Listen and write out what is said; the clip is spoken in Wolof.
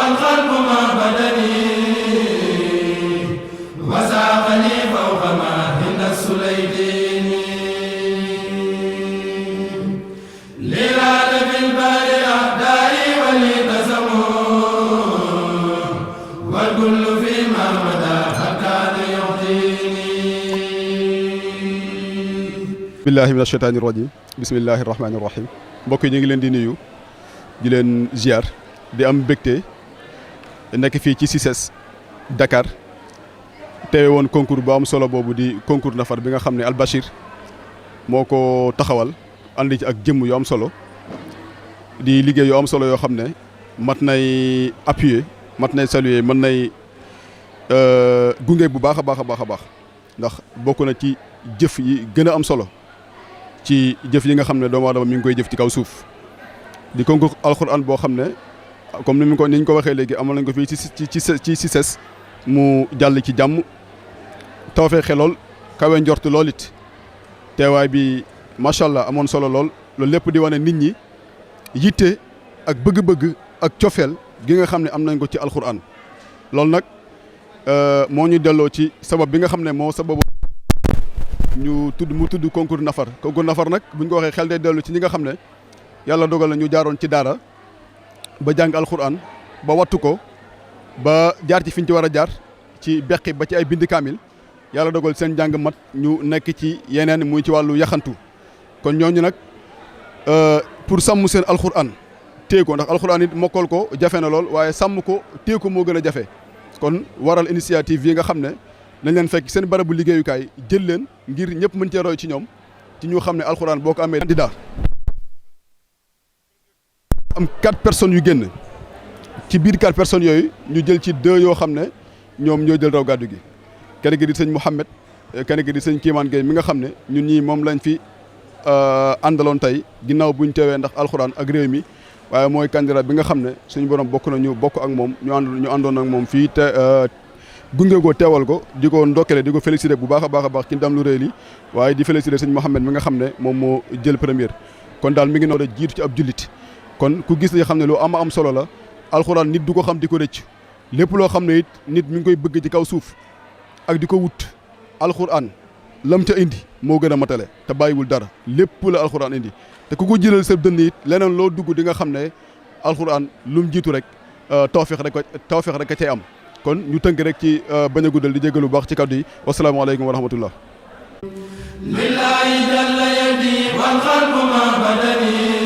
والقلب ما بدني وساقني فوق ما عند السليدين لراد في البار أعدائي ولي تسموا والكل فيما مدى كان يعطيني billahi mina shaytaani rajim bismillahi rahmaani rahim mbokk yi ñu ngi leen di nuyu di leen ziar di am mbégte nekk fii ci CICES Dakar teewe woon concours bu am solo boobu di concours nafar bi nga xam ne Al Bachir moo ko taxawal andi ci ak jëmm yu am solo di liggéey yu am solo yoo xam ne mat nay appuyer mat nay saluer mën nay gunge bu baax a baax a baax a baax ndax bokk na ci jëf yi gën a am solo ci jëf yi nga xam ne doomu aadama mi ngi koy jëf ci kaw suuf di concours alxuraan boo xam ne comme ni ñu ko waxee léegi amal nañ ko fii ci CICES mu jàll ci jàmm tawfee xelool kawe njort lool it teewaay bi macha allah amoon solo lool loolu lépp di wane nit ñi yitte ak bëgg-bëgg ak cofeel gi nga xam ne am nañ ko ci alxuraan loolu nag moo ñu delloo ci sabab bi nga xam ne moo sababu mu tudd concours nafar nag buñ ko waxee xel day dellu ci ñi nga xam ne yàlla dogal na ñu jaaroon ci daara ba jàng alxuraan ba wattu ko ba jaar ci fi ñu ci war a jaar ci beqi ba ci ay bind kaamil yàlla dogal seen jàng mat ñu nekk ci yeneen muy ci wàllu yaxantu kon ñooñu nag pour sàmm seen alxuraan téye ko ndax alxuraan it mokkal ko jafe na lool waaye sàmm ko téye ko moo gën a jafe kon waral initiative yi nga xam ne nañ leen fekk seen barabu liggéeyukaay jël leen ngir ñëpp mën cee roy ci ñoom ci ñu xam ne alxuraan boo ko amee candidat am 4 personnes yu génn ci biir 4 personnes yooyu ñu jël ci 2 yoo xam ne ñoom ñoo jël raw gàddu gi kenn gi di sëñ Mouhamed kenn gi di sëñ Kiimaan Gueye mi nga xam ne ñun ñii moom lañ fi àndaloon tey ginnaaw buñ teewee ndax alxuraan ak réew mi waaye mooy candidat bi nga xam ne suñu borom bokk na ñu bokk ak moom ñu àndoon ak moom fii te gunge ko teewal ko di ko ndokkale di ko félicité bu baax a baax ci ndam lu réy li waaye di félicité sëñ Mouhamed mi nga xam ne moom moo jël première kon daal mi ngi noonu jiitu ci ab jullit kon ku gis li xam ne lu am solo la alxuraan nit du ko xam di ko rëcc lépp loo xam ne it nit mi ngi koy bëgg ci kaw suuf ak di ko wut alxuraan lam ca indi moo gën a matale te bàyyiwul dara lépp la alxuraan indi te ku ko jëlal sa dënn it leneen loo dugg di nga xam ne alxuraan lu mu jiitu rek tawfeex rek a cay am kon ñu tënk rek ci bañ a guddal di jégalu bu baax ci kàddu yi wasalaamaaleykum wa rahmatullah lillahi jalla yadi wal qalbu ma badani